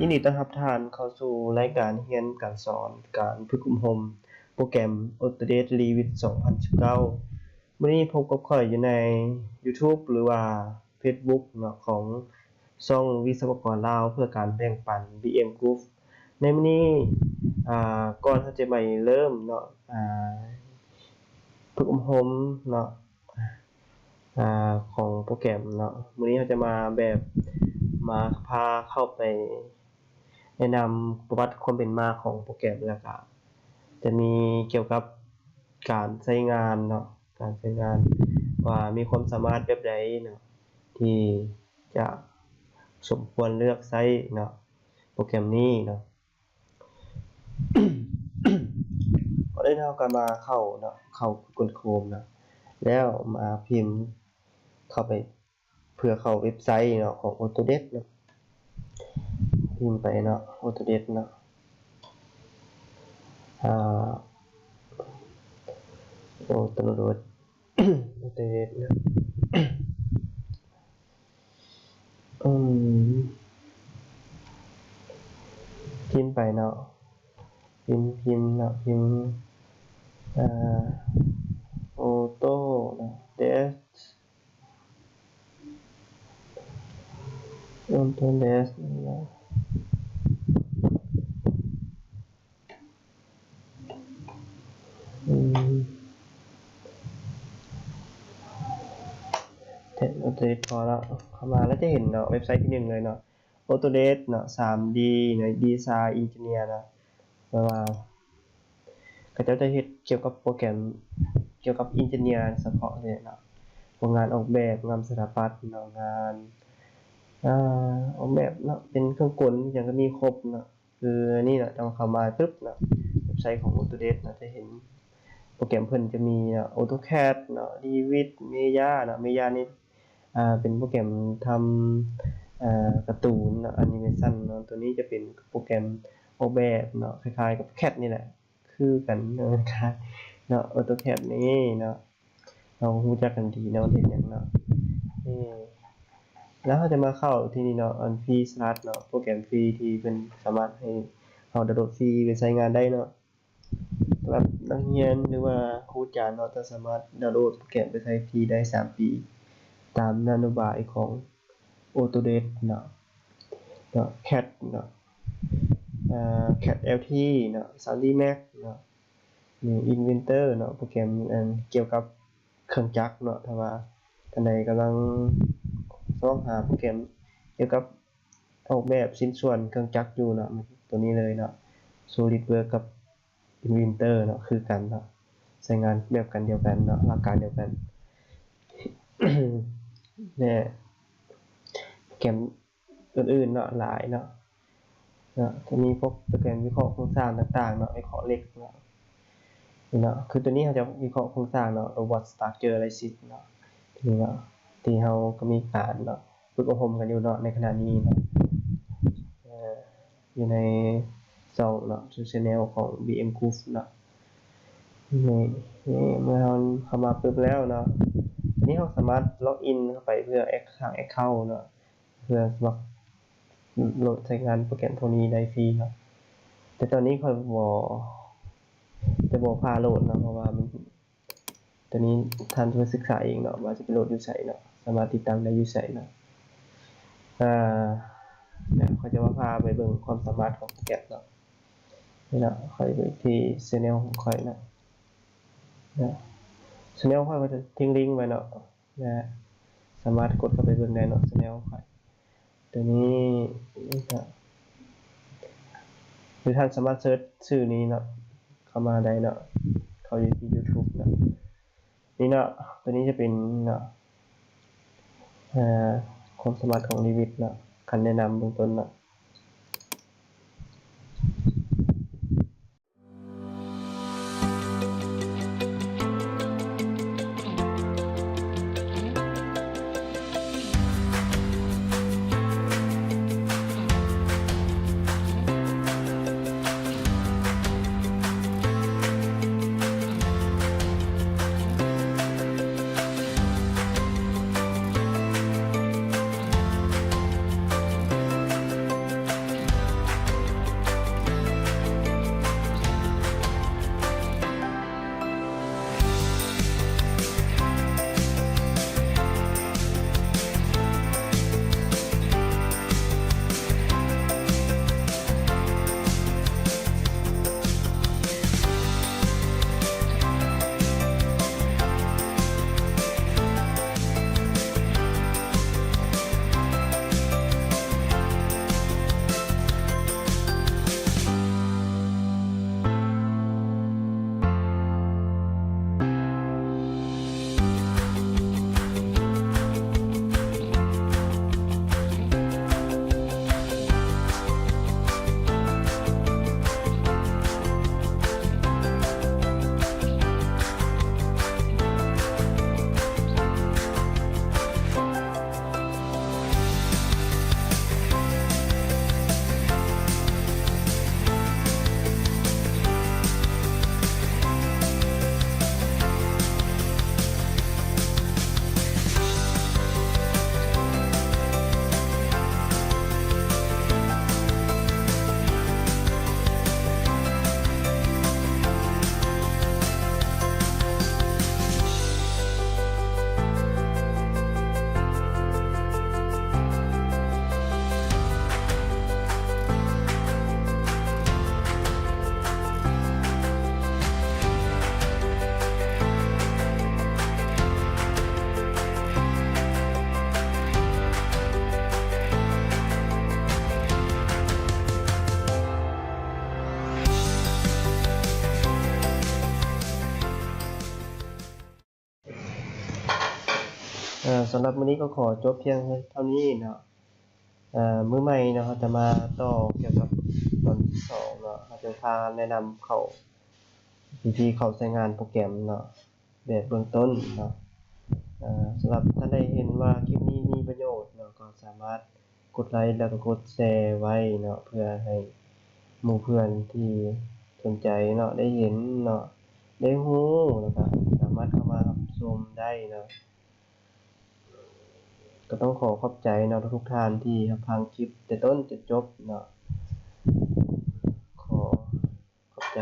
ຍິນດີຕ້ອນຮັບທ່ານເຂົ້າສູ່ລາຍການຮຽນການສອນການຝຶກອົບຮົມໂປຣແກຣມ Autodesk Revit ສອງພັນສິບເກົ້າ. ມື້ນີ້ພົບກັບຂ້ອຍຢູ່ໃນ YouTube ຫຼືວ່າ Facebook ເນາະ ຂອງຊ່ອງວິສະວະກອນລາວເພື່ອການແບ່ງປັນ BM Group. ໃນມື້ນີ້ ອ່າ ກ່ອນເຮົາຈະໄປເລີ່ມເນາະ ອ່າ ຝຶກອົບຮົມເນາະ ອ່າ ຂອງໂປຣແກຣມເນາະ, ມື້ນີ້ເຮົາຈະມາແບບ ມາພາເຂົ້າໄປແນະນຳປະຫວັດຄວາມເປັນມາຂອງໂປຣແກຣມ ແລ້ວກະຈະມີກ່ຽວກັບການໃຊ້ງານເນາະ, ການໃຊ້ງານວ່າມີຄວາມສາມາດແບບໃດເນາະ ທີ່ຈະສົມຄວນເລືອກໃຊ້ເນາະ ໂປຣແກຣມນີ້ເນາະ. ກ່ອນອື່ນເຮົາກໍມາເຂົ້າເນາະ ເຂົ້າ Google Chrome ເນາະ ແລ້ວມາພິມເຂົ້າໄປ ເພື່ອເຂົ້າເວັບໄຊເນາະ ຂອງ Autodesk ເນາະ, ພິມໄປເນາະ Autodesk ເນາະ ອ່າ Autodesk Autodesk ເນາະ. ອືມ ພິມໄປເນາະ ພິມ ພິມເນາະ ພິມ ອ່າ Auto ເນາະ Desk Autodesk ເນາະ. ອືມ Autodesk ພໍເນາະ ເຂົ້າມາແລ້ວຈະເຫັນເນາະ ເວັບໄຊທີ່ໜຶ່ງເລີຍເນາະ Autodesk ເນາະ ສາມດີ ເນາະ Design Engineer ເນາະ ແປວ່າ ເຂົາເຈົ້າຈະເຮັດກ່ຽວກັບໂປຣແກຣມ ກ່ຽວກັບ engineer ສະເພາະເລີຍເນາະ, ພວກງານອອກແບບ ງານສະຖາປັດເນາະ ງານ ອ່າ ອອກແບບເນາະ ເປັນເຄື່ອງກົນຫຍັງກໍມີຄົບເນາະ. ຄືອັນນີ້ເນາະ ຕ້ອງເຂົ້າມາປຶບເນາະ ເວັບໄຊຂອງ Autodesk ເນາະ ຈະເຫັນໂປຣແກຣມເພິ່ນຈະມີເນາະ AutoCAD ເນາະ Revit Maya ເນາະ, Maya ນີ້ ອ່າ ເປັນໂປຣແກຣມທຳ ອ່າ ກາຕູນເນາະ animation ເນາະ, ໂຕນີ້ຈະເປັນໂປຣແກຣມອອກແບບເນາະ ຄ້າຍໆກັບ CAD ນີ້ແຫຼະ ຄືກັນເນາະ ຄ້າຍເນາະ AutoCAD ນີ້ເນາະ. ເຮົາຮູ້ຈັກກັນດີເນາະ ມັນເຮັດຫຍັງເນາະ. ນີ້ ແລ້ວເຮົາຈະມາເຂົ້າທີ່ນີ້ເນາະ ອັນ Free Start ເນາະ ໂປຣແກຣມຟຣີທີ່ເພິ່ນສາມາດໃຫ້ເຮົາດາວໂຫຼດຟຣີໄປໃຊ້ງານໄດ້ເນາະ. ສຳລັບນັກຮຽນ ຫຼືວ່າຄູອາຈານເນາະ ຈະສາມາດດາວໂຫຼດໂປຣແກຣມໄປໃຊ້ຟຣີໄດ້ສາມປີ ຕາມນະໂຍບາຍຂອງ Autodesk ເນາະ ເນາະ CAD ເນາະ ເອີ CAD LT ເນາະ 3D Max ເນາະ ນີ້ Inventor ເນາະ ໂປຣແກຣມ ອັນ ກ່ຽວກັບເຄື່ອງຈັກເນາະ. ຖ້າວ່າທ່ານໃດກຳລັງຊອກຫາໂປຣແກຣມກ່ຽວກັບອອກແບບຊິ້ນສ່ວນເຄື່ອງຈັກຢູ່ເນາະ ໂຕນີ້ເລີຍເນາະ SolidWorks ກັບ Inventor ເນາະ ຄືກັນເນາະ ໃຊ້ງານແບບກັນດຽວກັນເນາະ ຫຼັກການດຽວກັນ ແລະ ໂປຣແກຣມ ອື່ນໆເນາະ ຫຼາຍເນາະ ເນາະ ຈະມີພວກໂປຣແກຣມວິເຄາະໂຄງສ້າງຕ່າງໆເນາະ ວິເຄາະເຫຼັກເນາະ ເນາະ ຄືໂຕນີ້ເຮົາຈະວິເຄາະໂຄງສ້າງເນາະ Robot Structure Analysis ເນາະ ນີ້ເນາະ ທີ່ເຮົາກໍມີການເນາະ ຝຶກອົບຮົມກັນຢູ່ເນາະ ໃນຂະນະນີ້ເນາະ ເອີ ຢູ່ໃນຊ່ອງເນາະ Channel ຂອງ BM Group ເນາະ. ນີ້ ນີ້ ເມື່ອເຮົາເຂົ້າມາປຶບແລ້ວເນາະ ນີ້ເຮົາສາມາດ login ເຂົ້າໄປເພື່ອ sร้າງ account ເນາະ ເພື່ອສະໝັກໂຫຼດໃຊ້ງານໂປຣແກຣມພວກນີ້ໄດ້ຟຣີເນາະ. ແຕ່ຕອນນີ້ຂ້ອຍບໍ່ ຈະບໍ່ພາໂຫຼດເນາະ ເພາະວ່າມັນ ຕອນນີ້ທ່ານເພິ່ນສຶກສາເອງເນາະ ວ່າຈະໄປໂຫຼດຢູ່ໃສເນາະ ສາມາດຕິດຕັ້ງໄດ້ຢູ່ໃສເນາະ. ອ່າ ແລ້ວຂ້ອຍຈະມາພາໄປເບິ່ງຄວາມສາມາດຂອງໂປຣແກຣມເນາະ. ນີ້ເນາະ ຂ້ອຍໄປທີ່ Channel ຂອງຂ້ອຍເນາະ ເນາະ Channel ຂ້ອຍກໍຈະຖິ້ມລິ້ງໄວ້ເນາະ ແລະ ສາມາດກົດເຂົ້າໄປເບິ່ງໄດ້ເນາະ Channel ຂ້ອຍ. ໂຕນີ້ເນາະ ຫຼືທ່ານສາມາດເສີດຊື່ນີ້ເນາະ ເຂົ້າມາໄດ້ເນາະ ເຂົ້າຢູ່ທີ່ YouTube ເນາະ. ນີ້ເນາະ ໂຕນີ້ຈະເປັນເນາະ ເອີ ຄວາມສາມາດຂອງ Revit ເນາະ ຄຳແນະນຳເບື້ອງຕົ້ນເນາະ. ເອີ ສຳລັບມື້ນີ້ກໍຂໍຈົບພຽງເທົ່ານີ້ເນາະ. ເອີ ມື້ໃໝ່ເນາະ ເຮົາຈະມາຕໍ່ກ່ຽວກັບຕອນທີສອງເນາະ. ເຮົາຈະພາແນະນຳເຂົ້າ ວິທີເຂົ້າໃຊ້ງານໂປຣແກຣມເນາະ ແບບເບື້ອງຕົ້ນເນາະ. ເອີ ສຳລັບທ່ານໃດເຫັນວ່າຄລິບນີ້ມີປະໂຫຍດເນາະ ກໍສາມາດກົດໄລ ແລ້ວກໍກົດແຊໄວ້ເນາະ ເພື່ອໃຫ້ໝູ່ເພື່ອນທີ່ສົນໃຈເນາະ ໄດ້ເຫັນເນາະ ໄດ້ຮູ້ ແລ້ວກໍສາມາດເຂົ້າມາຮັບຊົມໄດ້ເນາະ. ກໍຕ້ອງຂໍຂອບໃຈເນາະ ທຸກໆທ່ານທີ່ຮັບຟັງຄລິບແຕ່ຕົ້ນຈົນຈົບເນາະ. ຂໍຂອບໃຈ.